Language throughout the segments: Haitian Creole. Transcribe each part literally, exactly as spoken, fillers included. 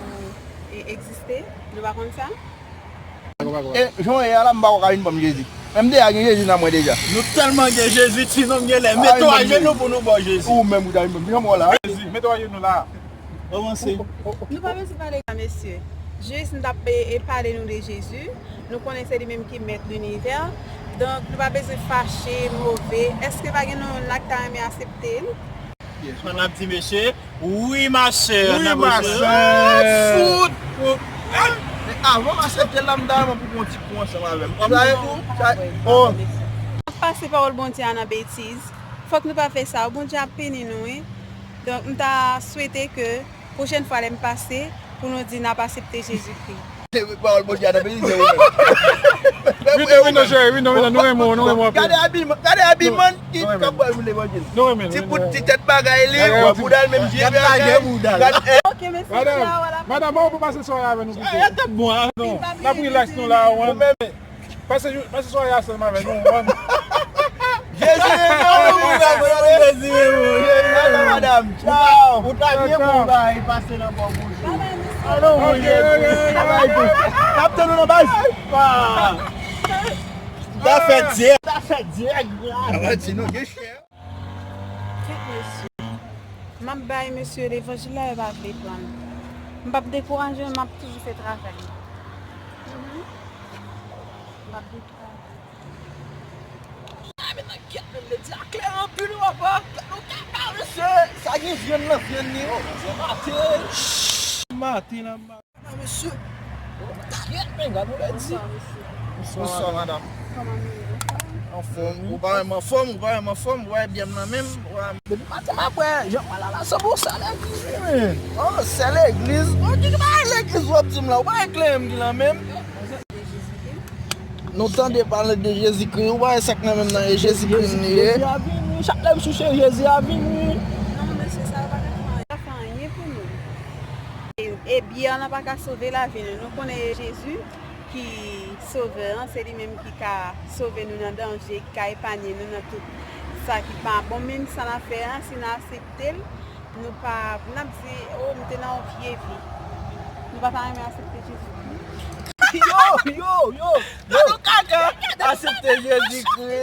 pou e, egziste. Nou pa konn sa? E jan w ye a la, m pa kwè w ka vin ban m Jezi. Men m deja gen Jezi nan mwen deja. Nou tèlman gen Jezi, ti nonm gen lè. Mete w ajenou pou nou ba w Jezi. Ou menm ou ta vin ban m. Jan m wè w la. Jezi, mete w ajenou la. Kòmanse. Nou pa bezwen pale sa, mesye. Jis nou t ap e, e pale nou de Jezi. Nou konnen se li menm ki mèt linivè. Donk, nou pa bezwen fache, move. Èske pa gen nou la ki ta renmen aksepte l? Yes. N ap di mesye, wi, ma sè. Wi, ma sè. Ah, fout. Men avan m aksepte l la, m ta renmen pou pran yon ti kou ansanm avè m. Sa e tou, sa e, oh. N ap pase pawòl Bondye a nan betiz. Fòk nou pa fè sa. Bondye ap pini nou, wi. Donk, m ta swete ke pwochèn fwa lè m pase, pou nou di n ap aksepte Jezikri. Se pawòl Bondye a nan betiz, se ou menm. Vin, vin, non, cheri, vin, non, vin, non, nou renmen w, nou renmen w anpil. Gade abiman, gade abiman ki kapab levanjil. Nou renmen l. Ti bout, ti tèt bagay li, wè bouda l menm jan bagay. Gade, eh. Ok, mesi. Madanm, madanm, bon, pou pase sware avè nou pito. Tèt bon, non. N ap relax nou la, ou menm. Pase jou, pase sware a sèlman avè nou, ou menm. Jezi renmen w, Jezi renmen w, Jezi renmen w. Madanm, tchaw. Ou ta byen bon, bay, pase nan bò kote. Alò, Jezi. N ap tann ou nan baz. Ou ta fè dirèk. Ou ta fè dirèk, bra. Sa va di nou, gen chen. Kèt mesye. M ap bay mesye levanjil la, yo pa vle pran l. M p ap dekouraje, m ap toujou fè travay mwen. Mhm. M p ap dekouraje. Ay, men nan kèt, men legliz la klè anpil, wi, papa. Gade yon kaka, mesye. Sa gen vyann nan, vyann li, oh, Bondye, maten. Maten la, Ah, mesye. Kèt, men gade yon lèdi. Bonswa, mesye. Bonswa, madanm. Kòman nou ye? Anfòm, ou pa wè m anfòm, ou pa wè m anfòm, ou pa wè byen m nan menm, ou pa wè m. Depi maten m ap wè, jan m pral la, se pou sè legliz, wi, men. Oh, sè legliz? Oh, ki bagay legliz w ap di m la? Ou pa wè kleren m ki nan men m? Nou tande pale de Jezikri, ou pa wè sa k nan men m nan, e Jezikri m li ye. Jezi a vini, chak lè m chouche, Jezi a vini. Non, mesye, sa yo pa ka fè anyen pou nou. E, e byè an pa ka sove lavi nou. Nou konnen e Jezi ki Sovè an, se li menm ki ka sove nou nan danje, ki ka epanye nou nan tout sa ki pa bon. Menm sa n ap fè a, si n aksepte l, nou pa, n ap di, "O, m te nan yon vye vi." Nou pa ta renmen aksepte Jezi. Yo, yo, yo, yo. Gade kaka. Aksepte Jezikri.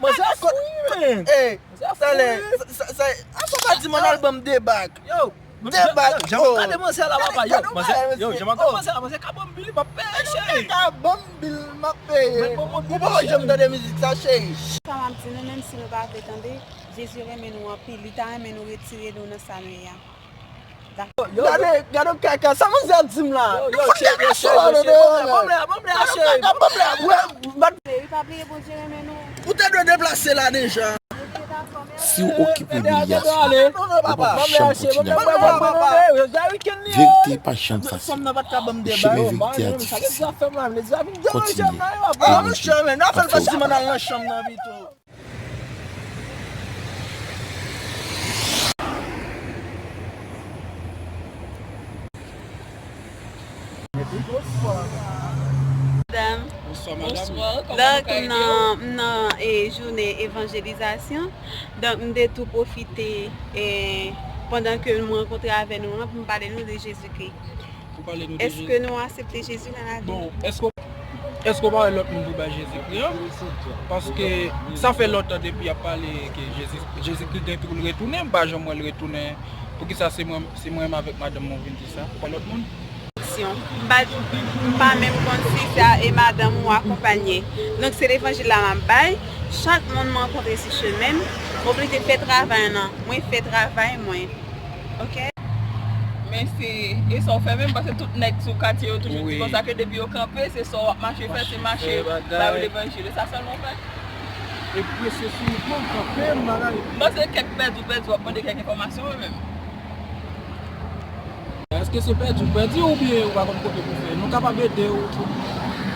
Manzè kot, ey, talè, sa, sa, sa, sa pa di m al ban m de bag. Yo. De bag, yo. Gade manzè la, papa, yo. Manzè, yo, jan m ap gade manzè la, manzè ka ban m bil, m ap peye, cheri. Ka ban m bil, m ap peye. Ou poko janm tande mizik sa, cheri. Sa m ap di nou, menm si nou pa vle tande, Jezi renmen nou anpil, li ta renmen nou retire nou nan sa nou ye a. Dakò. Gade, gade kaka, sa manzè ap di m la. Yo, yo, cheri, yo, cheri, yo, cheri, ban m lè a, ban m lè a, cheri, ban m lè a. Wi, pa bliye Bondye renmen nou. Ou te dwe deplase la deja. Bondye dakò, mèsi. Si w okipe w de li a, ou p ap janm kontinye ap kwè. Verite pa janm fasil. Chemen verite a difisil. Kontinye. Ann fè wout la. Madam. Bonswa, madam. Bonswa, kòman nou ka ede w? Donk, m nan, m nan, e, jounen evanjelizasyon. Donk, m te tou pwofite, e, pandan ke m rankontre avè nou an, pou m pale nou de Jezikri. Pou pale nou de Jezi. Èske nou aksepte Jezi nan lavi nou? Bon, èske w, èske w pa wè lòt moun pou bay Jezikri an? Paske sa fè lontan depi y ap pale ke Jezi, Jezikri gen pou l retounen, m pa janm wè l retounen. Poukisa se mwen, se mwen menm avèk madanm mwen vin di sa? Ou pa lòt moun? M pa, m pa menm konn si se e madanm ou akonpanye. Donk, se levanjil la m ap bay. Chak moun m rankontre sou chemen m, oblije fè travay nan. Mwen fè travay mwen. Oke? Men se, e sa w fè menm, paske tout nèg sou katye yo toujou di konsa ke depi yo kanpe, se sa w ap mache fè, se mache bay yo levanjil. E sa sèlman w fè? E prese sou wout mwen, kanpe, m bagay. M panse kèk pèdi w pèdi, w ap mande kèk enfòmasyon, wi, menm. Èske se pèdi w pèdi oubyen ou pa konn kote pou fè? Nou kapab ede w pou,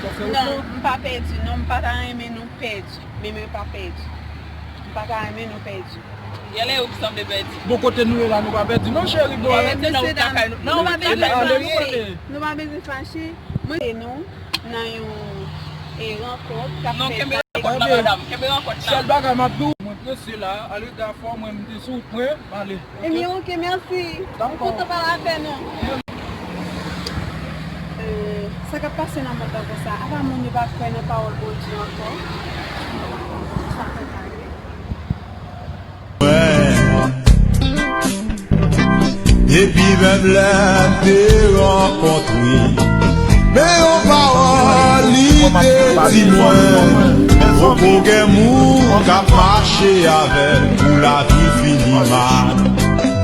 pou fè w fè. Non, m pa pèdi, non, m pa ta renmen nou pèdi. Men mwen pa pèdi. M pa ta renmen nou pèdi. Genlè yo ki sanble pèdi. Bon, kote nou ye la, nou pa pèdi. Non, cheri, bon, e, avèk nou la, ou lakay nou. Non, ou pa bezwen fache. Nou pa bezwen fache. Mwen, se nou. Nan yon, e, rankont k ap fèt. Non, kenbe rankont la, madanm. Kenbe rankont la. Sèl bagay m ap di w, mwen prese la, ale gafò, mwen, m te sou wout mwen, m ale. Ebyen, oke, mèsi. M kontan pale avè nou. E, sa k ap pase nan mond lan konsa? Apa moun yo pa kwè nan pawòl Bondye ankò? Sa fè mal, wi. Depi menm lè n te rankontre, men yon pawòl li te di mwen, poko gen moun k ap mache avè m pou lavi fini mal.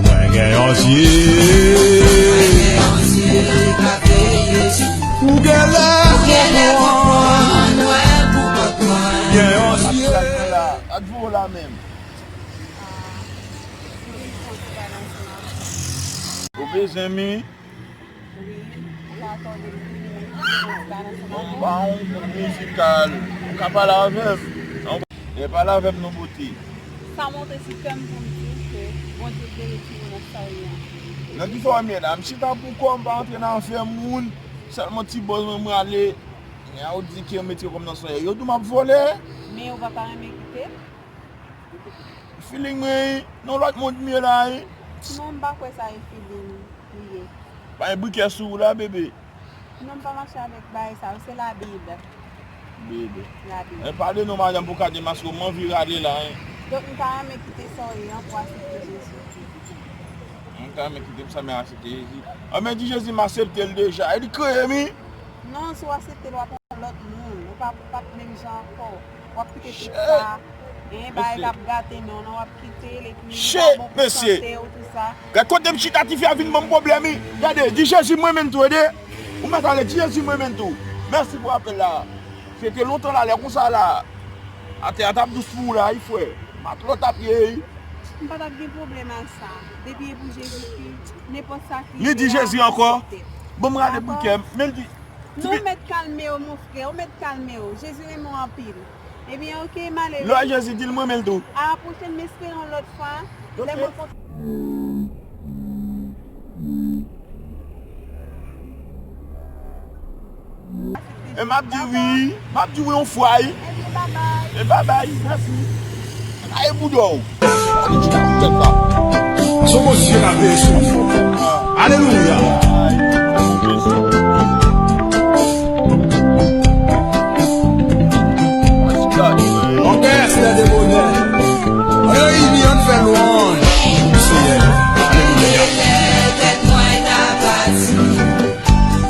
Mwen gen yon zye. Ou genlè konprann. Gen yon zye. Ak vwo la menm. Ou bezwen mi? Bon, m ba w yon kout mizikal. Ou ka pale avè m. Non, e pale avè m non, bote. Sa monte sou kè m pou m di w ke Bondye beni timoun nan sa w ye an. Nan ki fòm ye la? M chita pou kò m, pa antre nan afè moun. Sèlman ti bòz mwen, mwen ale. Men a ou di ke yo mete kò m nan sa w ye. Yo di w m ap vòlè. Men ou pa ta renmen kite l? Feeling mwen, non, lòt mond m ye la, wi. Non, m pa kwè sa e feeling li ye. Pa gen brikè sou ou la, bebe. Non, m pa mache avèk bagay sa yo, se Labib. Bebe. Labib. E pale non, madanm, pou ka demaske w, m anvi rale la, wi. Donk, m ta renmen kite sa w ye an pou aksepte Jezi. M ta renmen kite m sa, men aksepte Jezi. Anben, di Jezi, m aksepte l deja. E li kreye m, wi. Non, si w aksepte l, w ap yon lòt moun. Ou p ap, p ap menm jan ankò. W ap kite tout sa. Gen bagay k ap gate non, non, w ap kite l, epi li pa bon pou sante w, tout sa. Gad kote m chita, tifi a vin ban m pwoblèm, wi. Gade, di Jezi m renmen l tou, ede. Ou mèt ale, di Jezi m renmen l tou. Mèsi pou apèl la. Se te lontan la, lè konsa la. Atè a t ap dous pou ou la, wi, frè. Matlòt ap ye, wi. M pa t ap gen pwoblèm ak sa. Depi e pou Jezikri, nenpòt sa ki rive a, m aksepte. Li di Jezi ankò. Bon, m rale brikè m, men l di. Non, ou mèt kalme w, mon frè, ou mèt kalme w. Jezi renmen w anpil. Ebyen, oke, m ale wi. Lè w wè Jezi, di l m renmen l tou. A la pwochèn, m espere yon lòt fwa. Lè m rankontre. E m ap di wi, m ap di wi yon fwa wi. Ebyen, babay. E babay, mèsi. Ay, boudò. Son Bondye k ap veye sou ou. Alelouya. Ann reyini, ann fè lwanj. Ann reyini, ann fè lwanj pou Senyè. Alelouya.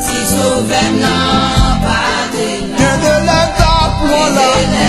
Ti sovè m nan pa te la. Gen de lè ta pran la.